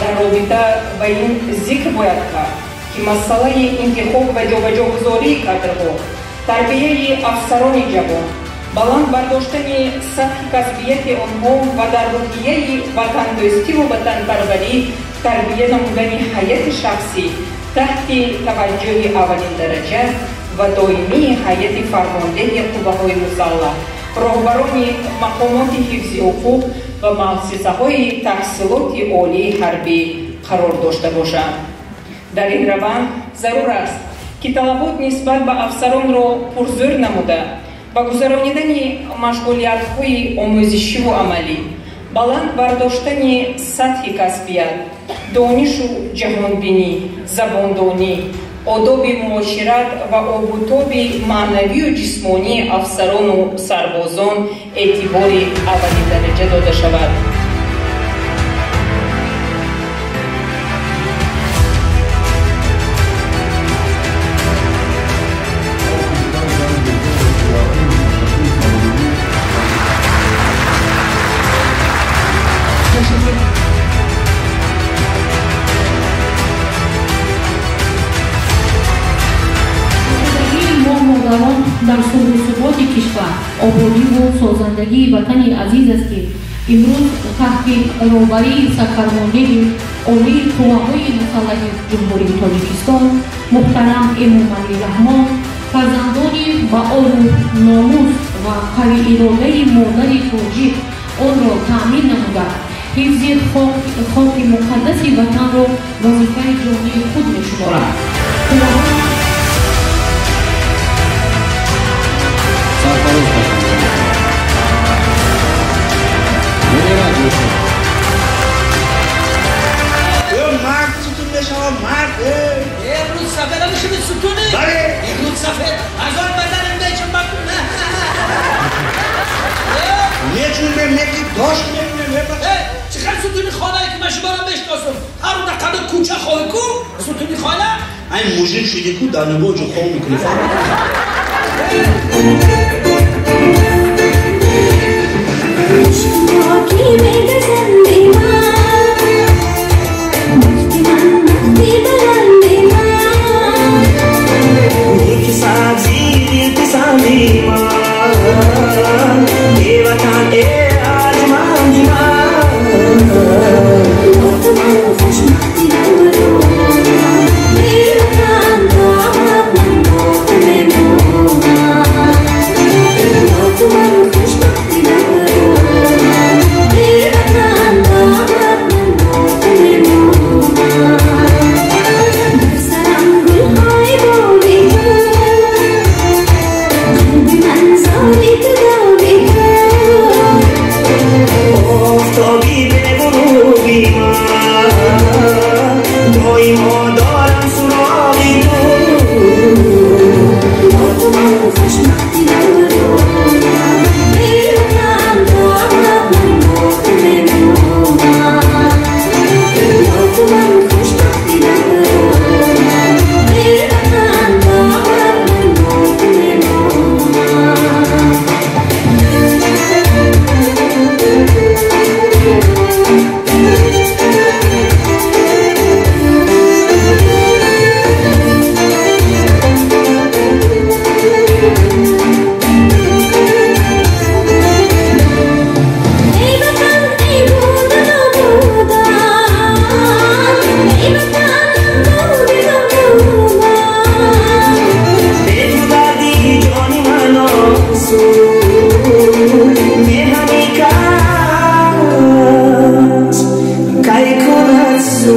Дар робита ба ин зикр бояд кард, ки масъалаи интихоб ва ҷобаҷогузории кадрҳо, тарбияи афсарони ҷавон, баланд бардоштани сатҳи касбияти онҳо ва дар рӯҳияи ватандӯстиву ватанпарварӣ тарбия намудани ҳайати шахсӣ таҳти таваҷҷӯҳи аввалиндараҷа ва доимии ҳайати фармондеҳи қувваҳои мусаллаҳ, роҳбарони мақомоти ҳифзи ҳуқуқ ва муассисаҳои таҳсилоти олии ҳарбӣ қарор дошта бошанд. Дар ин раванд зарур аст, ки талабот нисбат ба афсаронро пурзӯр намуда, ба гузаронидани машғулиятҳои омӯзишиву амалӣ, баланд бардоштани сатҳи касбият, донишу ҷаҳонбинӣ, забондонӣ, одоби муошират ва обутоби маънавию ҷисмонии афсарону сарбозон эътибори аввалиндараҷа дода шавад. Дар сулҳу суботи кишвар, ободиву созандагии ватани азиз аст, ки имрӯз таҳти роҳбарии сарфармондеҳи олии қувваҳои мусаллаҳи Ҷумҳурии Тоҷикистон муҳтарам Эмомалӣ Раҳмон фарзандони ба ору номус ва қавииродаи модари тоҷик онро таъмин намуда, ҳифзи хоки муқаддаси ватанро вазифаи ҷонии худ мешуморад. Мард сутун мешавад, мард. Имрӯз сафед ҳамешиди сутуни? Бале. Имрӯз сафед аз он баданам мечунбад. Мечунбем, неки дошт мекунем. Чӣ хел сутуни хонае ки ман шуморо мешиносам? Ҳар рӯз дар қабри кӯча хоҳӣ ку сутуни хона? Ай мужик шуди ку дар любой ҷо хоб мекунӣ, фаҳмидӣ? Kai kunatsu.